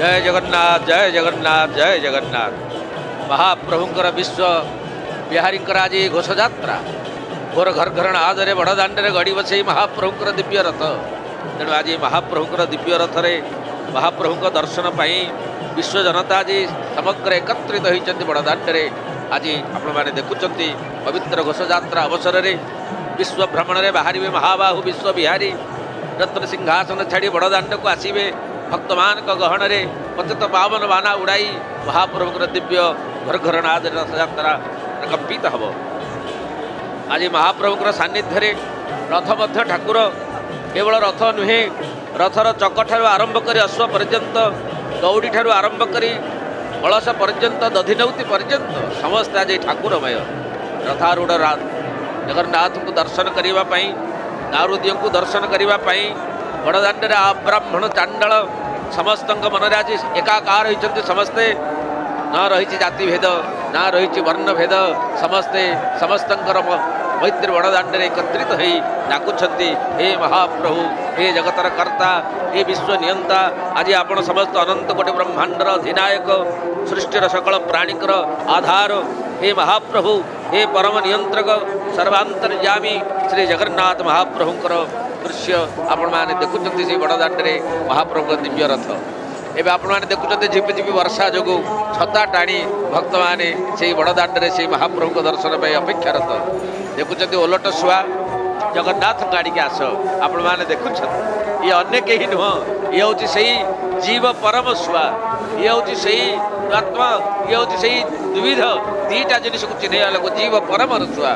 ଜୟ ଜଗନ୍ନାଥ, ଜୟ ଜଗନ୍ନାଥ, ଜୟ ଜଗନ୍ନାଥ। ମହାପ୍ରଭୁଙ୍କର ବିଶ୍ୱ ବିହାରୀଙ୍କର ଆଜି ଘୋଷଯାତ୍ରା। ଘୋର ଘରଘରଣ ଆଦରେ ବଡ଼ ଦାଣ୍ଡରେ ଗଡ଼ିବ ସେଇ ମହାପ୍ରଭୁଙ୍କର ଦିବ୍ୟ ରଥ। ତେଣୁ ଆଜି ମହାପ୍ରଭୁଙ୍କର ଦିବ୍ୟ ରଥରେ ମହାପ୍ରଭୁଙ୍କ ଦର୍ଶନ ପାଇଁ ବିଶ୍ୱ ଜନତା ଆଜି ସମଗ୍ର ଏକତ୍ରିତ ହୋଇଛନ୍ତି ବଡ଼ ଦାଣ୍ଡରେ। ଆଜି ଆପଣମାନେ ଦେଖୁଛନ୍ତି ପବିତ୍ର ଘୋଷଯାତ୍ରା ଅବସରରେ ବିଶ୍ୱ ଭ୍ରମଣରେ ବାହାରିବେ ମହାବାହୁ ବିଶ୍ୱ ବିହାରୀ। ରତ୍ନ ସିଂହାସନ ଛାଡ଼ି ବଡ଼ ଦାଣ୍ଡକୁ ଆସିବେ ଭକ୍ତମାନଙ୍କ ଗହଣରେ ପତିତ ପାବନ ବାନା ଉଡ଼ାଇ ମହାପ୍ରଭୁଙ୍କର ଦିବ୍ୟ ଘରଘରନାଦରେ ରଥଯାତ୍ରା କମ୍ପିତ ହେବ। ଆଜି ମହାପ୍ରଭୁଙ୍କର ସାନ୍ନିଧ୍ୟରେ ରଥ ମଧ୍ୟ ଠାକୁର କେବଳ ରଥ ନୁହେଁ, ରଥର ଚକଠାରୁ ଆରମ୍ଭ କରି ଅଶ୍ୱ ପର୍ଯ୍ୟନ୍ତ, ଦଉଡ଼ିଠାରୁ ଆରମ୍ଭ କରି କଳସ ପର୍ଯ୍ୟନ୍ତ, ଦଧିନଉତି ପର୍ଯ୍ୟନ୍ତ ସମସ୍ତେ ଆଜି ଠାକୁରମୟ। ରଥାରୂଢ଼ ଜଗନ୍ନାଥଙ୍କୁ ଦର୍ଶନ କରିବା ପାଇଁ, ଦାରୁଦିଅଙ୍କୁ ଦର୍ଶନ କରିବା ପାଇଁ ବଡ଼ଦାଣ୍ଡରେ ବ୍ରାହ୍ମଣ ଚାଣ୍ଡାଳ ସମସ୍ତଙ୍କ ମନରେ ଆଜି ଏକାକାର ହୋଇଛନ୍ତି ସମସ୍ତେ। ନା ରହିଛି ଜାତିଭେଦ, ନା ରହିଛି ବର୍ଣ୍ଣଭେଦ, ସମସ୍ତେ ସମସ୍ତଙ୍କର ମୈତ୍ରୀ ବଡ଼ଦାଣ୍ଡରେ ଏକତ୍ରିତ ହୋଇ ଡାକୁଛନ୍ତି, ହେ ମହାପ୍ରଭୁ, ହେ ଜଗତର କର୍ତ୍ତା, ହେ ବିଶ୍ୱ ନିୟନ୍ତା, ଆଜି ଆପଣ ସମସ୍ତ ଅନନ୍ତ କୋଟି ବ୍ରହ୍ମାଣ୍ଡର ଅଧିନାୟକ, ସୃଷ୍ଟିର ସକଳ ପ୍ରାଣୀଙ୍କର ଆଧାର, ହେ ମହାପ୍ରଭୁ, ହେ ପରମ ନିୟନ୍ତ୍ରକ, ସର୍ବାନ୍ତର୍ଯାମୀ ଶ୍ରୀ ଜଗନ୍ନାଥ ମହାପ୍ରଭୁଙ୍କର ଦୃଶ୍ୟ ଆପଣମାନେ ଦେଖୁଛନ୍ତି ସେଇ ବଡ଼ଦାଣ୍ଡରେ ମହାପ୍ରଭୁଙ୍କ ଦିବ୍ୟ ରଥ। ଏବେ ଆପଣମାନେ ଦେଖୁଛନ୍ତି ଝିପିଝିପି ବର୍ଷା ଯୋଗୁଁ ଛତା ଟାଣି ଭକ୍ତମାନେ ସେଇ ବଡ଼ଦାଣ୍ଡରେ ସେଇ ମହାପ୍ରଭୁଙ୍କ ଦର୍ଶନ ପାଇଁ ଅପେକ୍ଷାରତ। ଦେଖୁଛନ୍ତି ଓଲଟ ଶୁଆ ଜଗନ୍ନାଥଙ୍କ ଆଡ଼ିକି ଆସ। ଆପଣମାନେ ଦେଖୁଛନ୍ତି ଇଏ ଅନ୍ୟ କେହି ନୁହଁ, ଇଏ ହେଉଛି ସେଇ ଜୀବ ପରମ ଶୁଆ, ଇଏ ହେଉଛି ସେଇ ଆତ୍ମା, ଇଏ ହେଉଛି ସେଇ ଦ୍ୱିବିଧ ଦୁଇଟା ଜିନିଷକୁ ଚିହ୍ନେଇବା ଲୋକ ଜୀବ ପରମର ଶୁଆ।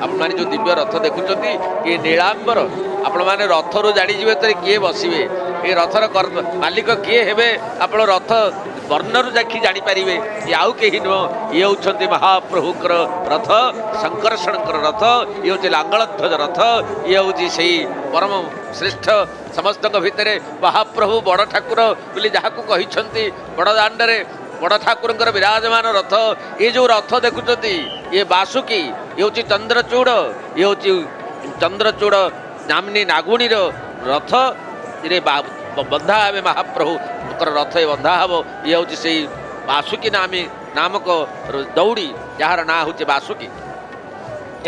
ଆପଣମାନେ ଯେଉଁ ଦିବ୍ୟ ରଥ ଦେଖୁଛନ୍ତି ଇଏ ନୀଳାମ୍ବର। ଆପଣମାନେ ରଥରୁ ଜାଣିଯିବେ ତ କିଏ ବସିବେ, ଏ ରଥର ମାଲିକ କିଏ ହେବେ ଆପଣ ରଥ ବର୍ଣ୍ଣରୁ ଦେଖି ଜାଣିପାରିବେ। ଇଏ ଆଉ କେହି ନୁହଁ, ଇଏ ହେଉଛନ୍ତି ମହାପ୍ରଭୁଙ୍କର ରଥ, ଶଙ୍କର୍ଷଣଙ୍କର ରଥ, ଇଏ ହେଉଛି ଲାଙ୍ଗଳଧ୍ୱଜ ରଥ, ଇଏ ହେଉଛି ସେଇ ପରମ ଶ୍ରେଷ୍ଠ ସମସ୍ତଙ୍କ ଭିତରେ ମହାପ୍ରଭୁ ବଡ଼ ଠାକୁର ବୋଲି ଯାହାକୁ କହିଛନ୍ତି ବଡ଼ ଦାଣ୍ଡରେ ବଡ଼ ଠାକୁରଙ୍କର ବିରାଜମାନ ରଥ। ଏ ଯେଉଁ ରଥ ଦେଖୁଛନ୍ତି ଇଏ ବାସୁକି, ଇଏ ହେଉଛି ଚନ୍ଦ୍ରଚୂଡ଼, ଇଏ ହେଉଛି ଚନ୍ଦ୍ରଚୂଡ଼ ନାମ୍ନୀ ନାଗୁଣୀର ରଥ। ରେ ବନ୍ଧା ହେବେ ମହାପ୍ରଭୁଙ୍କର ରଥ ବନ୍ଧା ହେବ। ଇଏ ହେଉଛି ସେଇ ବାସୁକି ନାମୀ ନାମକ ଦଉଡ଼ି, ଯାହାର ନାଁ ହେଉଛି ବାସୁକି।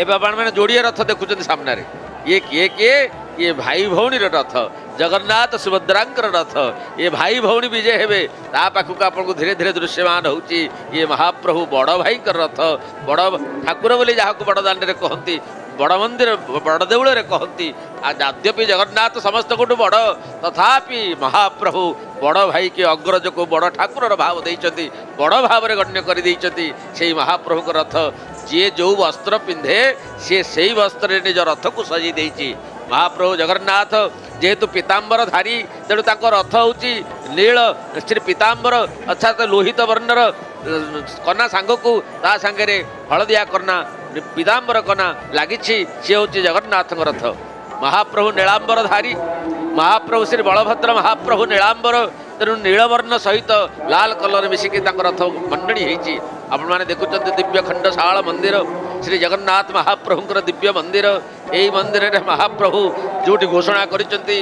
ଏବେ ଆପଣମାନେ ଯୋଡ଼ିଏ ରଥ ଦେଖୁଛନ୍ତି ସାମ୍ନାରେ। ଇଏ କିଏ କିଏ? ଇଏ ଭାଇ ଭଉଣୀର ରଥ, ଜଗନ୍ନାଥ ସୁଭଦ୍ରାଙ୍କର ରଥ। ଇଏ ଭାଇ ଭଉଣୀ ବିଜେ ହେବେ, ତା ପାଖକୁ ଆପଣଙ୍କୁ ଧୀରେ ଧୀରେ ଦୃଶ୍ୟମାନ ହେଉଛି ଇଏ ମହାପ୍ରଭୁ ବଡ଼ ଭାଇଙ୍କର ରଥ। ବଡ଼ ଠାକୁର ବୋଲି ଯାହାକୁ ବଡ଼ ଦାଣ୍ଡରେ କହନ୍ତି, ବଡ଼ ମନ୍ଦିର ବଡ଼ ଦେଉଳରେ କହନ୍ତି। ଆଉ ଯଦ୍ୟପି ଜଗନ୍ନାଥ ସମସ୍ତଙ୍କଠୁ ବଡ଼, ତଥାପି ମହାପ୍ରଭୁ ବଡ଼ ଭାଇକି ଅଗ୍ରଜକୁ ବଡ଼ ଠାକୁରର ଭାବ ଦେଇଛନ୍ତି, ବଡ଼ ଭାବରେ ଗଣ୍ୟ କରିଦେଇଛନ୍ତି ସେଇ ମହାପ୍ରଭୁଙ୍କ ରଥ। ଯିଏ ଯେଉଁ ବସ୍ତ୍ର ପିନ୍ଧେ ସିଏ ସେଇ ବସ୍ତ୍ରରେ ନିଜ ରଥକୁ ସଜେଇ ଦେଇଛି। ମହାପ୍ରଭୁ ଜଗନ୍ନାଥ ଯେହେତୁ ପୀତାମ୍ବରଧାରୀ, ତେଣୁ ତାଙ୍କ ରଥ ହେଉଛି ନୀଳ ଶ୍ରୀ ପୀତାମ୍ବର, ଅର୍ଥାତ୍ ଲୋହିତ ବର୍ଣ୍ଣର କନା ସାଙ୍ଗକୁ ତା ସାଙ୍ଗରେ ହଳଦିଆ କନା ପୀତାମ୍ବର କନା ଲାଗିଛି। ସିଏ ହେଉଛି ଜଗନ୍ନାଥଙ୍କ ରଥ। ମହାପ୍ରଭୁ ନୀଳାମ୍ବରଧାରୀ, ମହାପ୍ରଭୁ ଶ୍ରୀ ବଳଭଦ୍ର ମହାପ୍ରଭୁ ନୀଳାମ୍ବର, ତେଣୁ ନୀଳବର୍ଣ୍ଣ ସହିତ ଲାଲ କଲର ମିଶିକି ତାଙ୍କ ରଥ ମଣ୍ଡଣୀ ହେଇଛି। ଆପଣମାନେ ଦେଖୁଛନ୍ତି ଦିବ୍ୟ ଖଣ୍ଡଶାଳ ମନ୍ଦିର, ଶ୍ରୀ ଜଗନ୍ନାଥ ମହାପ୍ରଭୁଙ୍କର ଦିବ୍ୟ ମନ୍ଦିର। ଏଇ ମନ୍ଦିରରେ ମହାପ୍ରଭୁ ଯେଉଁଠି ଘୋଷଣା କରିଛନ୍ତି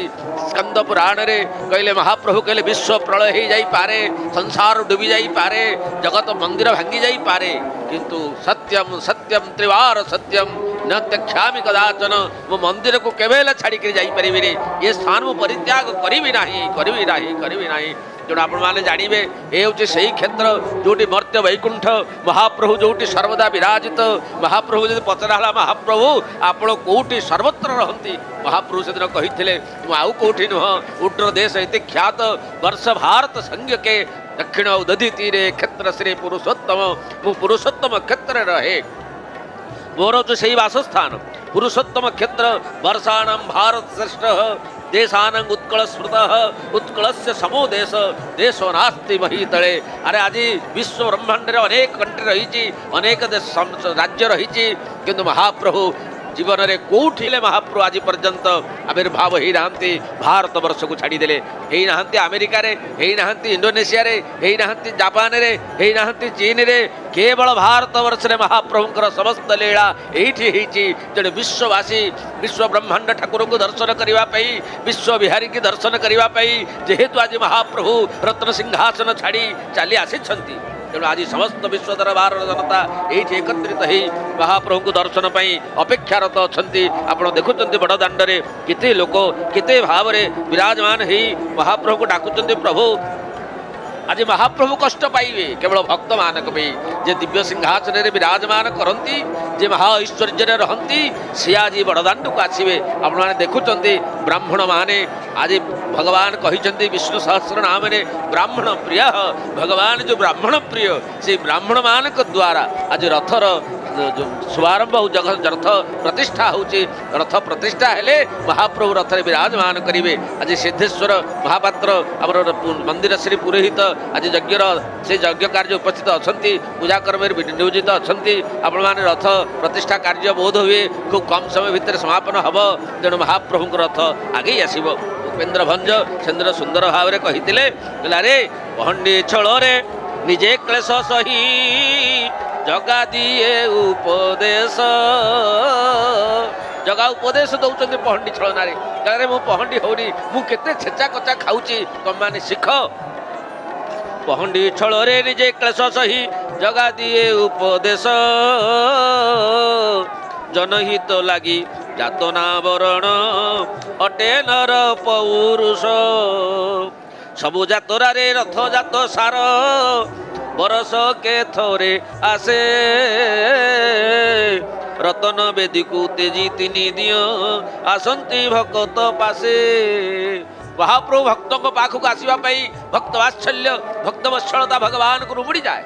ସ୍କନ୍ଦ ପୁରାଣରେ, କହିଲେ ମହାପ୍ରଭୁ କହିଲେ ବିଶ୍ୱ ପ୍ରଳୟ ହେଇଯାଇପାରେ, ସଂସାର ଡୁବି ଯାଇପାରେ, ଜଗତ ମନ୍ଦିର ଭାଙ୍ଗି ଯାଇପାରେ, କିନ୍ତୁ ସତ୍ୟମ ସତ୍ୟମ ତ୍ରିବାର ସତ୍ୟମ ନ ତ୍ୟକ୍ଷାମି କଦାଚନ, ମୁଁ ମନ୍ଦିରକୁ କେବେ ହେଲେ ଛାଡ଼ିକିରି ଯାଇପାରିବିନି, ଏ ସ୍ଥାନ ମୁଁ ପରିତ୍ୟାଗ କରିବି ନାହିଁ, କରିବି ନାହିଁ, କରିବି ନାହିଁ। ତେଣୁ ଆପଣମାନେ ଜାଣିବେ ଏ ହେଉଛି ସେଇ କ୍ଷେତ୍ର ଯେଉଁଠି ମର୍ତ୍ତ୍ୟ ବୈକୁଣ୍ଠ ମହାପ୍ରଭୁ ଯେଉଁଠି ସର୍ବଦା ବିରାଜିତ। ମହାପ୍ରଭୁ ଯଦି ପଚରା ହେଲା ମହାପ୍ରଭୁ ଆପଣ କେଉଁଠି ସର୍ବତ୍ର ରହନ୍ତି, ମହାପ୍ରଭୁ ସେଦିନ କହିଥିଲେ ମୁଁ ଆଉ କେଉଁଠି ନୁହଁ, ଉଡ୍ର ଦେଶ ଏତେ ଖ୍ୟାତ ବର୍ଷ ଭାରତ ସଂଜ୍ଞକେ ଦକ୍ଷିଣ ଉଦଧି ତୀରେ କ୍ଷେତ୍ର ଶ୍ରୀ ପୁରୁଷୋତ୍ତମ, ମୁଁ ପୁରୁଷୋତ୍ତମ କ୍ଷେତ୍ରରେ ରହେ, ମୋର ହେଉଛି ସେଇ ବାସସ୍ଥାନ ପୁରୁଷୋତ୍ତମ କ୍ଷେତ୍ର। ବର୍ଷାଣಂ ଭାରତ ଶ୍ରେଷ୍ଠ ଦେଶାନଂ ଉତ୍କଳ ସ୍ମୃତ ଉତ୍କଳସ୍ୟ ସମୋ ଦେଶ ଦେଶ ନାସ୍ତି ମହୀତଳେ। ଆରେ ଆଜି ବିଶ୍ୱ ବ୍ରହ୍ମାଣ୍ଡରେ ଅନେକ କଣ୍ଟ୍ରି ରହିଛି, ଅନେକ ଦେଶ ରାଜ୍ୟ ରହିଛି, କିନ୍ତୁ ମହାପ୍ରଭୁ ଜୀବନରେ କେଉଁଠି ହେଲେ ମହାପ୍ରଭୁ ଆଜି ପର୍ଯ୍ୟନ୍ତ ଆବିର୍ଭାବ ହେଇନାହାନ୍ତି। ଭାରତବର୍ଷକୁ ଛାଡ଼ିଦେଲେ ହେଇନାହାନ୍ତି, ଆମେରିକାରେ ହେଇନାହାନ୍ତି, ଇଣ୍ଡୋନେସିଆରେ ହେଇନାହାନ୍ତି, ଜାପାନରେ ହେଇନାହାନ୍ତି, ଚୀନରେ, କେବଳ ଭାରତବର୍ଷରେ ମହାପ୍ରଭୁଙ୍କର ସମସ୍ତ ଲୀଳା ଏଇଠି ହେଇଛି। ତେଣୁ ବିଶ୍ୱବାସୀ ବିଶ୍ୱ ବ୍ରହ୍ମାଣ୍ଡ ଠାକୁରଙ୍କୁ ଦର୍ଶନ କରିବା ପାଇଁ, ବିଶ୍ୱବିହାରୀଙ୍କୁ ଦର୍ଶନ କରିବା ପାଇଁ ଯେହେତୁ ଆଜି ମହାପ୍ରଭୁ ରତ୍ନ ସିଂହାସନ ଛାଡ଼ି ଚାଲି ଆସିଛନ୍ତି, ତେଣୁ ଆଜି ସମସ୍ତ ବିଶ୍ୱ ଦରବାରର ଜନତା ଏଇଠି ଏକତ୍ରିତ ହେଇ ମହାପ୍ରଭୁଙ୍କୁ ଦର୍ଶନ ପାଇଁ ଅପେକ୍ଷାରତ ଅଛନ୍ତି। ଆପଣ ଦେଖୁଛନ୍ତି ବଡ଼ ଦାଣ୍ଡରେ କେତେ ଲୋକ କେତେ ଭାବରେ ବିରାଜମାନ ହେଇ ମହାପ୍ରଭୁଙ୍କୁ ଡାକୁଛନ୍ତି। ପ୍ରଭୁ ଆଜି ମହାପ୍ରଭୁ କଷ୍ଟ ପାଇବେ କେବଳ ଭକ୍ତମାନଙ୍କ ପାଇଁ। ଯେ ଦିବ୍ୟ ସିଂହାସନରେ ବିରାଜମାନ କରନ୍ତି, ଯେ ମହା ଐଶ୍ୱର୍ଯ୍ୟରେ ରହନ୍ତି, ସିଏ ଆଜି ବଡ଼ଦାଣ୍ଡକୁ ଆସିବେ। ଆପଣମାନେ ଦେଖୁଛନ୍ତି ବ୍ରାହ୍ମଣମାନେ ଆଜି ଭଗବାନ କହିଛନ୍ତି ବିଷ୍ଣୁ ସହସ୍ର ନାମରେ ବ୍ରାହ୍ମଣ ପ୍ରିୟ। ଭଗବାନ ଯେଉଁ ବ୍ରାହ୍ମଣ ପ୍ରିୟ, ସେଇ ବ୍ରାହ୍ମଣମାନଙ୍କ ଦ୍ୱାରା ଆଜି ରଥର ଶୁଭାରମ୍ଭ, ରଥ ପ୍ରତିଷ୍ଠା ହେଉଛି। ରଥ ପ୍ରତିଷ୍ଠା ହେଲେ ମହାପ୍ରଭୁ ରଥରେ ବିରାଜମାନ କରିବେ। ଆଜି ସିଦ୍ଧେଶ୍ୱର ମହାପାତ୍ର ଆମର ମନ୍ଦିର ଶ୍ରୀ ପୁରୋହିତ ଆଜି ଯଜ୍ଞର ସେ ଯଜ୍ଞ କାର୍ଯ୍ୟ ଉପସ୍ଥିତ ଅଛନ୍ତି, ପୂଜା କର୍ମରେ ନିୟୋଜିତ ଅଛନ୍ତି। ଆପଣମାନେ ରଥ ପ୍ରତିଷ୍ଠା କାର୍ଯ୍ୟ ବୋଧ ହୁଏ ଖୁବ୍ କମ୍ ସମୟ ଭିତରେ ସମାପନ ହେବ। ତେଣୁ ମହାପ୍ରଭୁଙ୍କ ରଥ ଆଗେଇ ଆସିବ। ଉପେନ୍ଦ୍ର ଭଞ୍ଜ ସେନ୍ଦ୍ର ସୁନ୍ଦର ଭାବରେ କହିଥିଲେ, କହିଲା ରେ ପହଣ୍ଡି ଛଳରେ ନିଜେ କ୍ଲେଶ ସହି ଜଗା ଦିଏ ଉପଦେଶ। ଜଗା ଉପଦେଶ ଦଉଛନ୍ତି ପହଣ୍ଡି ଛଳନାରେ। କାରଣ ମୁଁ ପହଣ୍ଡି ହଉନି, ମୁଁ କେତେ ଛେଚା କଚା ଖାଉଛି, ତମମାନେ ଶିଖ। ପହଣ୍ଡି ଛଳରେ ନିଜେ କ୍ଲେଶ ସହି ଜଗା ଦିଏ ଉପଦେଶ, ଜନହିତ ଲାଗି ଯାତନା ବରଣ ଅଟେ ନର ପୌରୁଷ। ସବୁ ଯାତରାରେ ରଥ ଯାତ ସାର ବରଷ କେ ଥରେ ଆସେ, ରତନ ବେଦୀକୁ ତେଜି ତିନି ଦିଅ ଆସନ୍ତି ଭକତ ପାଶେ। ମହାପ୍ରଭୁ ଭକ୍ତଙ୍କ ପାଖକୁ ଆସିବା ପାଇଁ ଭକ୍ତ ବାତ୍ସଲ୍ୟ, ଭକ୍ତ ବତ୍ସଳତା ଭଗବାନଙ୍କୁ ରୁମୁଡ଼ି ଯାଏ।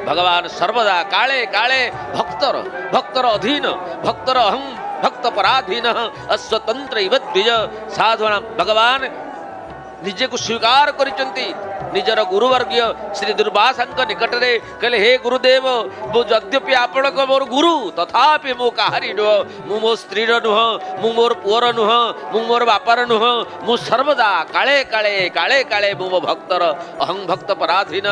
ଭଗବାନ ସର୍ବଦା କାଳେ କାଳେ ଭକ୍ତର ଭକ୍ତର ଅଧୀନ, ଭକ୍ତର ଅହଂ ଭକ୍ତ ପରାଧୀନ ଅସ୍ୱତନ୍ତ୍ର ଇବ ଦ୍ୱିଜ ସାଧୁଣା। ଭଗବାନ ନିଜକୁ ସ୍ୱୀକାର କରିଛନ୍ତି ନିଜର ଗୁରୁବର୍ଗୀୟ ଶ୍ରୀ ଦୁର୍ବାସାଙ୍କ ନିକଟରେ। କହିଲେ, ହେ ଗୁରୁଦେବ, ମୁଁ ଯଦ୍ୟପି ଆପଣଙ୍କ ମୋର ଗୁରୁ, ତଥାପି ମୁଁ କାହାରି ନୁହଁ। ମୁଁ ମୋ ସ୍ତ୍ରୀର ନୁହଁ, ମୁଁ ମୋର ପୁଅର ନୁହଁ, ମୁଁ ମୋର ବାପାର ନୁହଁ, ମୁଁ ସର୍ବଦା କାଳେ କାଳେ କାଳେ କାଳେ ମୁଁ ମୋ ଭକ୍ତର। ଅହଂ ଭକ୍ତ ପରାଧୀନ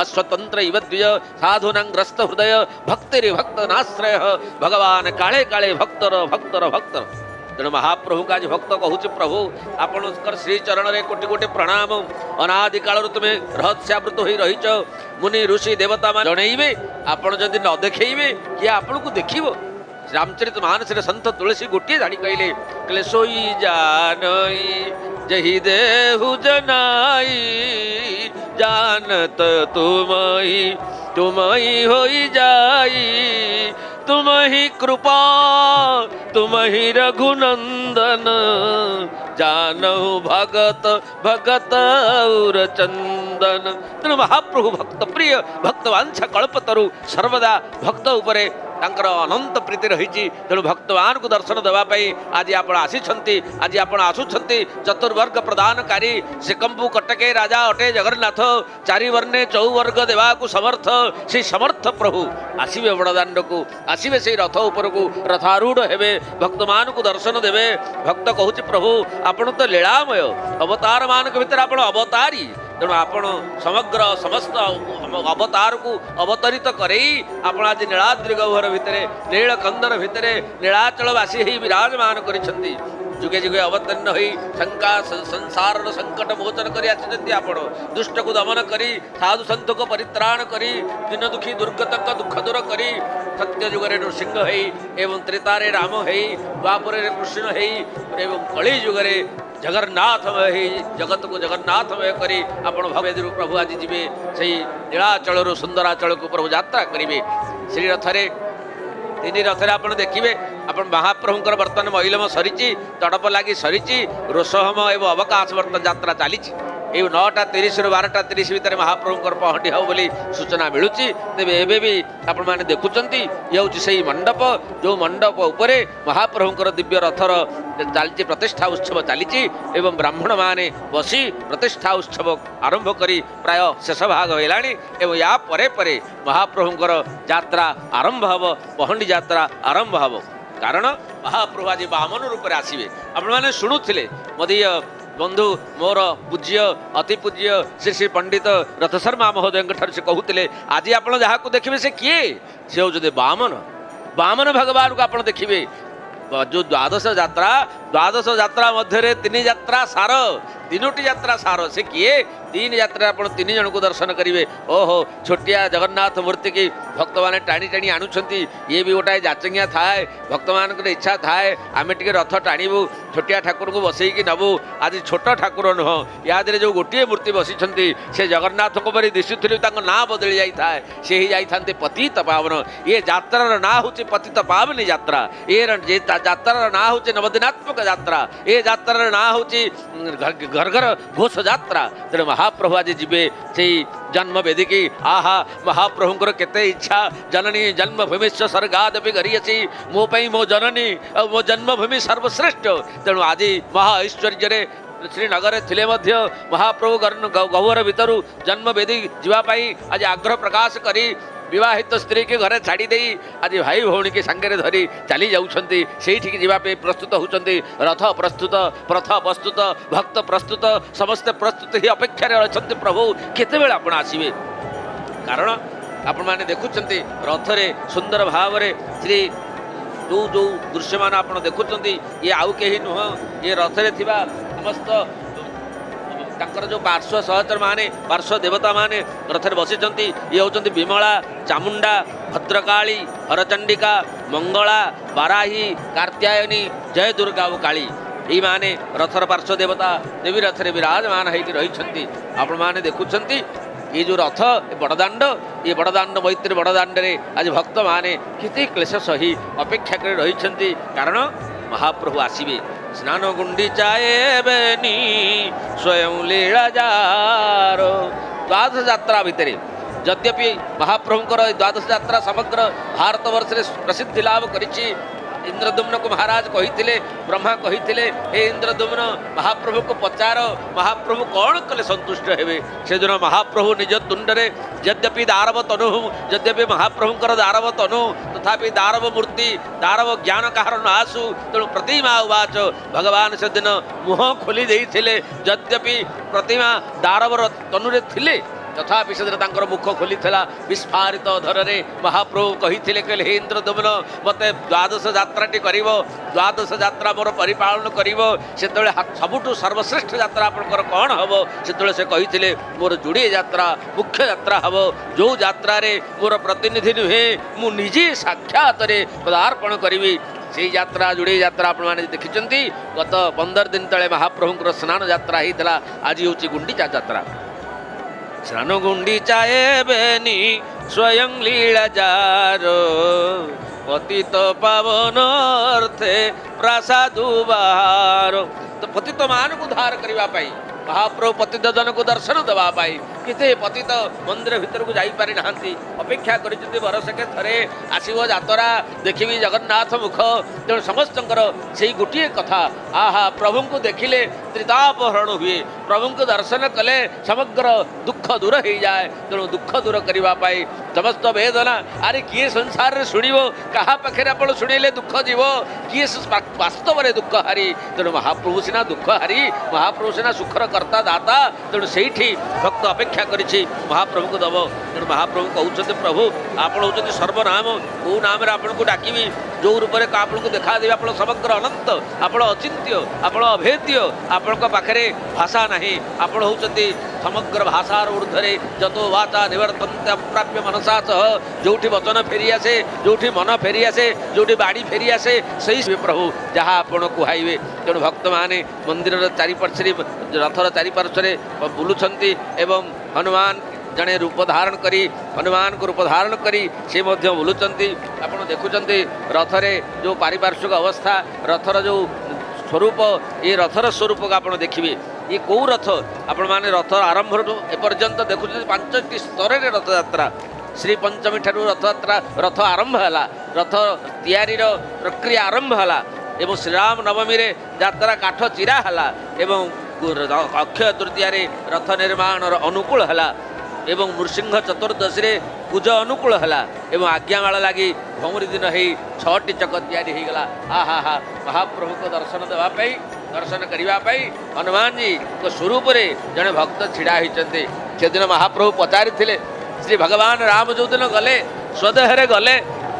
ଅସ୍ୱତନ୍ତ୍ର ଇବ ଦ୍ୱିଜ ସାଧୁନାଂ ଗ୍ରସ୍ତ ହୃଦୟ ଭକ୍ତିରେ ଭକ୍ତ ନାଶ୍ରୟ। ଭଗବାନ କାଳେ କାଳେ ଭକ୍ତର ଭକ୍ତର ଭକ୍ତର। ତେଣୁ ମହାପ୍ରଭୁଙ୍କୁ ଆଜି ଭକ୍ତ କହୁଛି, ପ୍ରଭୁ ଆପଣଙ୍କର ଶ୍ରୀଚରଣରେ କୋଟି କୋଟି ପ୍ରଣାମ। ଅନାଦି କାଳରୁ ତୁମେ ରହସ୍ୟାବୃତ ହୋଇ ରହିଛ। ମୁନି ଋଷି ଦେବତା ମାନେ ଜଣେଇବେ, ଆପଣ ଯଦି ନ ଦେଖେଇବେ କିଏ ଆପଣଙ୍କୁ ଦେଖିବ? ରାମଚରିତ ମାନସରେ ସନ୍ଥ ତୁଳସୀ ଗୋଟିଏ ଧାଡ଼ି କହିଲେ, କହିଲେ ସୋଇ ଜାନଇ ଜହି ଦେହୁ ଜନାଇ, ଜାନତ ତୁମଇ ତୁମଇ ହୋଇ ଯାଇ, तुम ही कृपा तुम ही रघुनंदन, जानहु भगत भगत और चंदन। ତେଣୁ ମହାପ୍ରଭୁ ଭକ୍ତ ପ୍ରିୟ, ଭକ୍ତ ବାଞ୍ଛା କଳ୍ପତରୁ ସର୍ବଦା ଭକ୍ତ ଉପରେ ତାଙ୍କର ଅନନ୍ତ ପ୍ରୀତି ରହିଛି। ତେଣୁ ଭକ୍ତମାନଙ୍କୁ ଦର୍ଶନ ଦେବା ପାଇଁ ଆଜି ଆପଣ ଆସିଛନ୍ତି, ଆଜି ଆପଣ ଆସୁଛନ୍ତି। ଚତୁର୍ବର୍ଗ ପ୍ରଦାନକାରୀ ଶ୍ରୀକମ୍ପୁ କଟକେ ରାଜା ଅଟେ ଜଗନ୍ନାଥ, ଚାରିବର୍ଣ୍ଣେ ଚଉବର୍ଗ ଦେବାକୁ ସମର୍ଥ ସେଇ ସମର୍ଥ ପ୍ରଭୁ ଆସିବେ ବଡ଼ଦାଣ୍ଡକୁ, ଆସିବେ ସେଇ ରଥ ଉପରକୁ, ରଥାରୂଢ଼ ହେବେ, ଭକ୍ତମାନଙ୍କୁ ଦର୍ଶନ ଦେବେ। ଭକ୍ତ କହୁଛି, ପ୍ରଭୁ ଆପଣ ତ ଲୀଳାମୟ, ଅବତାରମାନଙ୍କ ଭିତରେ ଆପଣ ଅବତାରୀ। ତେଣୁ ଆପଣ ସମଗ୍ର ସମସ୍ତ ଅବତାରକୁ ଅବତରିତ କରେଇ ଆପଣ ଆଜି ନୀଳାଦ୍ରି ଗହ୍ୱର ଭିତରେ, ନୀଳକନ୍ଦର ଭିତରେ ନୀଳାଚଳବାସୀ ହେଇ ବିରାଜମାନ କରିଛନ୍ତି। ଯୁଗେ ଯୁଗେ ଅବତୀର୍ଣ୍ଣ ହୋଇ ଶଙ୍କା ସଂସାରର ସଙ୍କଟ ମୋଚନ କରି ଆସିଛନ୍ତି ଆପଣ। ଦୁଷ୍ଟକୁ ଦମନ କରି, ସାଧୁ ସନ୍ଥକୁ ପରିତ୍ରାଣ କରି, ଦିନ ଦୁଃଖୀ ଦୁର୍ଗତଙ୍କ ଦୁଃଖ ଦୂର କରି, ସତ୍ୟ ଯୁଗରେ ନୃସିଂହ ହେଇ ଏବଂ ତ୍ରେତାରେ ରାମ ହେଇ, ଦ୍ୱାପରରେ କୃଷ୍ଣ ହେଇ ଏବଂ କଳି ଯୁଗରେ ଜଗନ୍ନାଥମୟ ହେଇ ଜଗତକୁ ଜଗନ୍ନାଥମୟ କରି ଆପଣ ଭବେଦରୁ ପ୍ରଭୁ ଆଜି ଯିବେ। ସେଇ ନୀଳାଚଳରୁ ସୁନ୍ଦରାଚଳକୁ ପ୍ରଭୁ ଯାତ୍ରା କରିବେ ଶ୍ରୀରଥରେ। ତିନି ରଥରେ ଆପଣ ଦେଖିବେ, ଆପଣ ମହାପ୍ରଭୁଙ୍କର ବର୍ତ୍ତମାନ ମଇଲମ ସରିଛି, ତଡ଼ପ ଲାଗି ସରିଛି, ରୋଷହମ ଏବଂ ଅବକାଶ ବର୍ତ୍ତମାନ ଯାତ୍ରା ଚାଲିଛି। ଏଇ 9:30ରୁ 12:30 ଭିତରେ ମହାପ୍ରଭୁଙ୍କର ପହଣ୍ଡି ହେବ ବୋଲି ସୂଚନା ମିଳୁଛି। ତେବେ ଏବେ ବି ଆପଣମାନେ ଦେଖୁଛନ୍ତି, ଇଏ ହେଉଛି ସେଇ ମଣ୍ଡପ, ଯେଉଁ ମଣ୍ଡପ ଉପରେ ମହାପ୍ରଭୁଙ୍କର ଦିବ୍ୟ ରଥର ଚାଲିଛି ପ୍ରତିଷ୍ଠା ଉତ୍ସବ ଚାଲିଛି ଏବଂ ବ୍ରାହ୍ମଣମାନେ ବସି ପ୍ରତିଷ୍ଠା ଉତ୍ସବ ଆରମ୍ଭ କରି ପ୍ରାୟ ଶେଷ ଭାଗ ହେଲାଣି ଏବଂ ୟା ପରେ ପରେ ମହାପ୍ରଭୁଙ୍କର ଯାତ୍ରା ଆରମ୍ଭ ହେବ, ପହଣ୍ଡି ଯାତ୍ରା ଆରମ୍ଭ ହେବ। କାରଣ ମହାପ୍ରଭୁ ଆଜି ବାମନ ରୂପରେ ଆସିବେ। ଆପଣମାନେ ଶୁଣୁଥିଲେ ମଦୀୟ ବନ୍ଧୁ ମୋର ପୂଜ୍ୟ ଅତି ପୂଜ୍ୟ ଶ୍ରୀ ଶ୍ରୀ ପଣ୍ଡିତ ରଥଶର୍ମା ମହୋଦୟଙ୍କ ଠାରୁ ସେ କହୁଥିଲେ, ଆଜି ଆପଣ ଯାହାକୁ ଦେଖିବେ ସେ କିଏ? ସେ ହେଉଛନ୍ତି ବାମନ। ବାମନ ଭଗବାନଙ୍କୁ ଆପଣ ଦେଖିବେ। ଯେଉଁ ଦ୍ୱାଦଶ ଯାତ୍ରା, ଦ୍ୱାଦଶ ଯାତ୍ରା ମଧ୍ୟରେ 3 ଯାତ୍ରା ସାର, 3ଟି ଯାତ୍ରା ସାର। ସେ କିଏ? 3 ଯାତ୍ରା ଆପଣ 3 ଜଣଙ୍କୁ ଦର୍ଶନ କରିବେ। ଓହୋ, ଛୋଟିଆ ଜଗନ୍ନାଥ ମୂର୍ତ୍ତିକି ଭକ୍ତମାନେ ଟାଣି ଟାଣି ଆଣୁଛନ୍ତି। ଇଏ ବି ଗୋଟାଏ ଯାଚଙ୍ଗିଆ ଥାଏ, ଭକ୍ତମାନଙ୍କର ଇଚ୍ଛା ଥାଏ ଆମେ ଟିକେ ରଥ ଟାଣିବୁ, ଛୋଟିଆ ଠାକୁରଙ୍କୁ ବସେଇକି ନେବୁ। ଆଜି ଛୋଟ ଠାକୁର ନୁହଁ, ୟା ଦେହରେ ଯେଉଁ ଗୋଟିଏ ମୂର୍ତ୍ତି ବସିଛନ୍ତି ସେ ଜଗନ୍ନାଥଙ୍କ ପରି ଦିଶୁଥିଲେ, ତାଙ୍କ ନାଁ ବଦଳି ଯାଇଥାଏ, ସେ ହେଇଯାଇଥାନ୍ତି ପତିତ ପାବନ। ଏ ଯାତ୍ରାର ନାଁ ହେଉଛି ପତିତ ପାବନୀ ଯାତ୍ରା। ଏ ଯାତ୍ରାର ନାଁ ହେଉଛି ନବଦିନାତ୍ମକ ଯାତ୍ରା। ଏ ଯାତ୍ରାର ନାଁ ହେଉଛି ଘର ଘର ଘୋଷ ଯାତ୍ରା। ତେଣୁ ମହାପ୍ରଭୁ ଆଜି ଯିବେ ସେଇ ଜନ୍ମ ବେଦିକି। ଆହା, ମହାପ୍ରଭୁଙ୍କର କେତେ ଇଚ୍ଛା, ଜନନୀ ଜନ୍ମଭୂମିଶ୍ଚ ସ୍ୱର୍ଗାଦପି ଗରୀୟସୀ, ମୋ ପାଇଁ ମୋ ଜନନୀ ଆଉ ମୋ ଜନ୍ମଭୂମି ସର୍ବଶ୍ରେଷ୍ଠ। ତେଣୁ ଆଜି ମହା ଐଶ୍ୱର୍ଯ୍ୟରେ ଶ୍ରୀନଗରରେ ଥିଲେ ମଧ୍ୟ ମହାପ୍ରଭୁ ଗହ୍ୱର ଭିତରୁ ଜନ୍ମବେଦୀ ଯିବା ପାଇଁ ଆଜି ଆଗ୍ରହ ପ୍ରକାଶ କରି ବିବାହିତ ସ୍ତ୍ରୀକି ଘରେ ଛାଡ଼ି ଦେଇ ଆଜି ଭାଇ ଭଉଣୀକି ସାଙ୍ଗରେ ଧରି ଚାଲି ଯାଉଛନ୍ତି। ସେଇଠିକି ଯିବା ପାଇଁ ପ୍ରସ୍ତୁତ ହେଉଛନ୍ତି। ରଥ ପ୍ରସ୍ତୁତ, ପ୍ରଥ ପ୍ରସ୍ତୁତ, ଭକ୍ତ ପ୍ରସ୍ତୁତ, ସମସ୍ତେ ପ୍ରସ୍ତୁତ ହେଇ ଅପେକ୍ଷାରେ ଅଛନ୍ତି ପ୍ରଭୁ କେତେବେଳେ ଆପଣ ଆସିବେ। କାରଣ ଆପଣମାନେ ଦେଖୁଛନ୍ତି ରଥରେ ସୁନ୍ଦର ଭାବରେ ଶ୍ରୀ ଯେଉଁ ଯେଉଁ ଦୃଶ୍ୟମାନ ଆପଣ ଦେଖୁଛନ୍ତି, ଇଏ ଆଉ କେହି ନୁହଁ, ଇଏ ରଥରେ ଥିବା ସମସ୍ତ ତାଙ୍କର ଯେଉଁ ପାର୍ଶ୍ୱ ସହଚର ମାନେ, ପାର୍ଶ୍ୱ ଦେବତା ମାନେ ରଥରେ ବସିଛନ୍ତି। ଇଏ ହେଉଛନ୍ତି ବିମଳା, ଚାମୁଣ୍ଡା, ଭଦ୍ରକାଳୀ, ହରଚଣ୍ଡିକା, ମଙ୍ଗଳା, ବାରାହୀ, କାର୍ତ୍ୟାୟନୀ, ଜୟ ଦୁର୍ଗା ଓ କାଳୀ। ଏଇମାନେ ରଥର ପାର୍ଶ୍ୱ ଦେବତା ଦେବୀ ରଥରେ ବିରାଜମାନ ହେଇକି ରହିଛନ୍ତି। ଆପଣମାନେ ଦେଖୁଛନ୍ତି ଏ ଯେଉଁ ରଥ, ଏ ବଡ଼ଦାଣ୍ଡ, ଏ ବଡ଼ଦାଣ୍ଡ ମୈତ୍ରୀ ବଡ଼ଦାଣ୍ଡରେ ଆଜି ଭକ୍ତମାନେ କେତେ କ୍ଲେଶ ସହି ଅପେକ୍ଷା କରି ରହିଛନ୍ତି। କାରଣ ମହାପ୍ରଭୁ ଆସିବେ। ସ୍ନାନ ଗୁଣ୍ଡିଚାଏବେନି ସ୍ୱୟଂ ଲୀଳା ଯାର। ଦ୍ୱାଦଶ ଯାତ୍ରା ଭିତରେ ଯଦ୍ୟପି ମହାପ୍ରଭୁଙ୍କର ଏ ଦ୍ୱାଦଶ ଯାତ୍ରା ସମଗ୍ର ଭାରତବର୍ଷରେ ପ୍ରସିଦ୍ଧି ଲାଭ କରିଛି। ଇନ୍ଦ୍ରଦ୍ୟୁମ୍ନକୁ ମହାରାଜ କହିଥିଲେ, ବ୍ରହ୍ମା କହିଥିଲେ, ହେ ଇନ୍ଦ୍ରଦ୍ୟୁମ୍ନ, ମହାପ୍ରଭୁକୁ ପଚାର ମହାପ୍ରଭୁ କ'ଣ କଲେ ସନ୍ତୁଷ୍ଟ ହେବେ। ସେଦିନ ମହାପ୍ରଭୁ ନିଜ ତୁଣ୍ଡରେ, ଯଦ୍ୟପି ଦାରବ ତନୁ, ଯଦ୍ୟପି ମହାପ୍ରଭୁଙ୍କର ଦାରବ ତନୁ, ତଥାପି ଦାରବ ମୂର୍ତ୍ତି, ଦାରବ ଜ୍ଞାନ କାହାର ନ ଆସୁ, ତେଣୁ ପ୍ରତିମା ଉବାଚ, ଭଗବାନ ସେଦିନ ମୁହଁ ଖୋଲି ଦେଇଥିଲେ। ଯଦ୍ୟପି ପ୍ରତିମା ଦାରବର ତନୁରେ ଥିଲେ, ତଥାପି ସେଦିନ ତାଙ୍କର ମୁଖ ଖୋଲିଥିଲା। ବିସ୍ଫାରିତ ଅଧରରେ ମହାପ୍ରଭୁ କହିଥିଲେ, କହିଲେ ହେ ଇନ୍ଦ୍ରଦ୍ୟୁମ୍ନ, ମୋତେ ଦ୍ୱାଦଶ ଯାତ୍ରାଟି କରିବ, ଦ୍ୱାଦଶ ଯାତ୍ରା ମୋର ପରିପାଳନ କରିବ, ସେତେବେଳେ ସବୁଠୁ ସର୍ବଶ୍ରେଷ୍ଠ ଯାତ୍ରା ଆପଣଙ୍କର କ'ଣ ହେବ? ସେତେବେଳେ ସେ କହିଥିଲେ, ମୋର ଯୋଡ଼ିଏ ଯାତ୍ରା ମୁଖ୍ୟ ଯାତ୍ରା ହେବ, ଯେଉଁ ଯାତ୍ରାରେ ମୋର ପ୍ରତିନିଧି ନୁହେଁ, ମୁଁ ନିଜେ ସାକ୍ଷାତରେ ପଦାର୍ପଣ କରିବି। ସେଇ ଯାତ୍ରା ଯୋଡ଼ିଏ ଯାତ୍ରା ଆପଣମାନେ ଦେଖିଛନ୍ତି। ଗତ 15 ଦିନ ତଳେ ମହାପ୍ରଭୁଙ୍କର ସ୍ନାନ ଯାତ୍ରା ହେଇଥିଲା, ଆଜି ହେଉଛି ଗୁଣ୍ଡିଚା ଯାତ୍ରା। ସ୍ନାନ ଗୁଣ୍ଡିଚାଏବେନି ସ୍ୱୟଂ ଲୀଳା ଯାର, ପତିତ ପାବନ ଅର୍ଥେ ପ୍ରାସାଦୁ ବାହାର। ତ ପତିତ ମାନଙ୍କୁ ଉଦ୍ଧାର କରିବା ପାଇଁ ମହାପ୍ରଭୁ ପତିତ ଜନକୁ ଦର୍ଶନ ଦେବା ପାଇଁ କେତେ ପତିତ ମନ୍ଦିର ଭିତରକୁ ଯାଇପାରି ନାହାନ୍ତି, ଅପେକ୍ଷା କରିଛନ୍ତି ବରଷକେ ଥରେ ଆସିବ ଯାତ୍ରା, ଦେଖିବି ଜଗନ୍ନାଥ ମୁଖ। ତେଣୁ ସମସ୍ତଙ୍କର ସେଇ ଗୋଟିଏ କଥା, ଆହା ପ୍ରଭୁଙ୍କୁ ଦେଖିଲେ ତ୍ରିତାପ ହରଣ ହୁଏ, ପ୍ରଭୁଙ୍କୁ ଦର୍ଶନ କଲେ ସମଗ୍ର ଦୁଃଖ ଦୂର ହେଇଯାଏ। ତେଣୁ ଦୁଃଖ ଦୂର କରିବା ପାଇଁ ସମସ୍ତ ବେଦନା, ଆରେ କିଏ ସଂସାରରେ ଶୁଣିବ, କାହା ପାଖରେ ଆପଣ ଶୁଣିଲେ ଦୁଃଖ ଯିବ, କିଏ ବାସ୍ତବରେ ଦୁଃଖ ହାରି। ତେଣୁ ମହାପ୍ରଭୁ ସିନା ଦୁଃଖ ହାରି, ମହାପ୍ରଭୁ ସିନା ସୁଖର କର୍ତ୍ତା ଦାତା। ତେଣୁ ସେଇଠି ଭକ୍ତ ଅପେକ୍ଷା କରିଛି ମହାପ୍ରଭୁଙ୍କୁ ଦେବ। ତେଣୁ ମହାପ୍ରଭୁ କହୁଛନ୍ତି, ପ୍ରଭୁ ଆପଣ ହେଉଛନ୍ତି ସର୍ବନାମ, କେଉଁ ନାମରେ ଆପଣଙ୍କୁ ଡାକିବି, ଯେଉଁ ରୂପରେ ଆପଣଙ୍କୁ ଦେଖାଦେବି, ଆପଣ ସମଗ୍ର ଅନନ୍ତ, ଆପଣ ଅଚିନ୍ତ୍ୟ, ଆପଣ ଅଭେଦ୍ୟ, ଆପଣଙ୍କ ପାଖରେ ଭାଷା ନାହିଁ, ଆପଣ ହେଉଛନ୍ତି ସମଗ୍ର ଭାଷାର ଉର୍ଦ୍ଧ୍ୱରେ। ଯତୋ ବାଚା ନିବର୍ତ୍ତନ୍ତେ ଅପ୍ରାପ୍ୟ ମନସା ସହ, ଯେଉଁଠି ବଚନ ଫେରିଆସେ, ଯେଉଁଠି ମନ ଫେରିଆସେ, ଯେଉଁଠି ବାଣୀ ଫେରିଆସେ, ସେଇ ପ୍ରଭୁ ଯାହା ଆପଣ କୁହାଇବେ। ତେଣୁ ଭକ୍ତମାନେ ମନ୍ଦିରର ଚାରିପାର୍ଶ୍ୱରେ, ରଥର ଚାରିପାର୍ଶ୍ୱରେ ବୁଲୁଛନ୍ତି ଏବଂ ହନୁମାନ ଜଣେ ରୂପ ଧାରଣ କରି, ହନୁମାନଙ୍କୁ ରୂପ ଧାରଣ କରି ସେ ମଧ୍ୟ ବୁଲୁଛନ୍ତି। ଆପଣ ଦେଖୁଛନ୍ତି ରଥରେ ଯେଉଁ ପାରିପାର୍ଶ୍ୱିକ ଅବସ୍ଥା, ରଥର ଯେଉଁ ସ୍ୱରୂପ, ଏ ରଥର ସ୍ୱରୂପକୁ ଆପଣ ଦେଖିବେ। ଇଏ କେଉଁ ରଥ? ଆପଣମାନେ ରଥ ଆରମ୍ଭରୁ ଏପର୍ଯ୍ୟନ୍ତ ଦେଖୁଛନ୍ତି 5ଟି ସ୍ତରରେ ରଥଯାତ୍ରା। ଶ୍ରୀ ପଞ୍ଚମୀ ଠାରୁ ରଥଯାତ୍ରା ରଥ ଆରମ୍ଭ ହେଲା, ରଥ ତିଆରିର ପ୍ରକ୍ରିୟା ଆରମ୍ଭ ହେଲା ଏବଂ ଶ୍ରୀରାମ ନବମୀରେ ଯାତ୍ରା କାଠ ଚିରା ହେଲା ଏବଂ ଅକ୍ଷୟ ତୃତୀୟାରେ ରଥ ନିର୍ମାଣର ଅନୁକୂଳ ହେଲା। ଏବଂ ନୃସିଂହ ଚତୁର୍ଦ୍ଦଶୀରେ ପୂଜ ଅନୁକୂଳ ହେଲା ଏବଂ ଆଜ୍ଞାମାଳ ଲାଗି ଭଉଁରୀ ଦିନ ହେଇ 6ଟି ଚକ ତିଆରି ହେଇଗଲା। ଆ ହା ହା, ମହାପ୍ରଭୁଙ୍କ ଦର୍ଶନ ଦେବା ପାଇଁ, ଦର୍ଶନ କରିବା ପାଇଁ ହନୁମାନଜୀଙ୍କ ସ୍ୱରୂପରେ ଜଣେ ଭକ୍ତ ଛିଡ଼ା ହେଇଛନ୍ତି। ସେଦିନ ମହାପ୍ରଭୁ ପଚାରିଥିଲେ, ଶ୍ରୀ ଭଗବାନ ରାମ ଯେଉଁଦିନ ଗଲେ ସ୍ୱଦେହରେ ଗଲେ,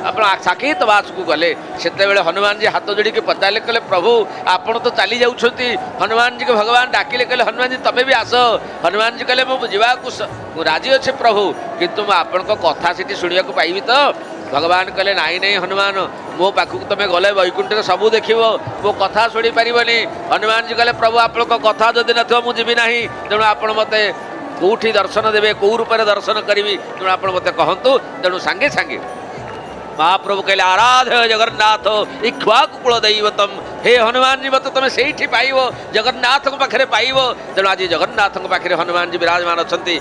ଆପଣ ସାକେତ ବାସକୁ ଗଲେ, ସେତେବେଳେ ହନୁମାନଜୀ ହାତ ଯୋଡ଼ିକି ପଚାରିଲେ, କହିଲେ ପ୍ରଭୁ ଆପଣ ତ ଚାଲି ଯାଉଛନ୍ତି। ହନୁମାନଜୀକୁ ଭଗବାନ ଡାକିଲେ, କହିଲେ ହନୁମାନଜୀ ତମେ ବି ଆସ। ହନୁମାନଜୀ କହିଲେ ମୁଁ ଯିବାକୁ ରାଜି ଅଛି ପ୍ରଭୁ, କିନ୍ତୁ ମୁଁ ଆପଣଙ୍କ କଥା ସେଠି ଶୁଣିବାକୁ ପାଇବି ତ? ଭଗବାନ କହିଲେ ନାଇଁ ନାଇଁ ହନୁମାନ, ମୋ ପାଖକୁ ତମେ ଗଲେ ବୈକୁଣ୍ଠରେ ସବୁ ଦେଖିବ, ମୋ କଥା ଶୁଣିପାରିବନି। ହନୁମାନଜୀ କହିଲେ ପ୍ରଭୁ ଆପଣଙ୍କ କଥା ଯଦି ନଥିବ ମୁଁ ଯିବି ନାହିଁ, ତେଣୁ ଆପଣ ମୋତେ କେଉଁଠି ଦର୍ଶନ ଦେବେ, କେଉଁ ରୂପରେ ଦର୍ଶନ କରିବି, ତେଣୁ ଆପଣ ମୋତେ କହନ୍ତୁ। ତେଣୁ ସାଙ୍ଗେ ସାଙ୍ଗେ ମହାପ୍ରଭୁ କହିଲେ ଆରାଧ୍ୟ ଜଗନ୍ନାଥ ଇକ୍ଷ୍ୱାକୁ କୂଳ ଦୈବତମ, ହେ ହନୁମାନଜୀ ମୋତେ ତମେ ସେଇଠି ପାଇବ, ଜଗନ୍ନାଥଙ୍କ ପାଖରେ ପାଇବ। ତେଣୁ ଆଜି ଜଗନ୍ନାଥଙ୍କ ପାଖରେ ହନୁମାନଜୀ ବିରାଜମାନ ଅଛନ୍ତି।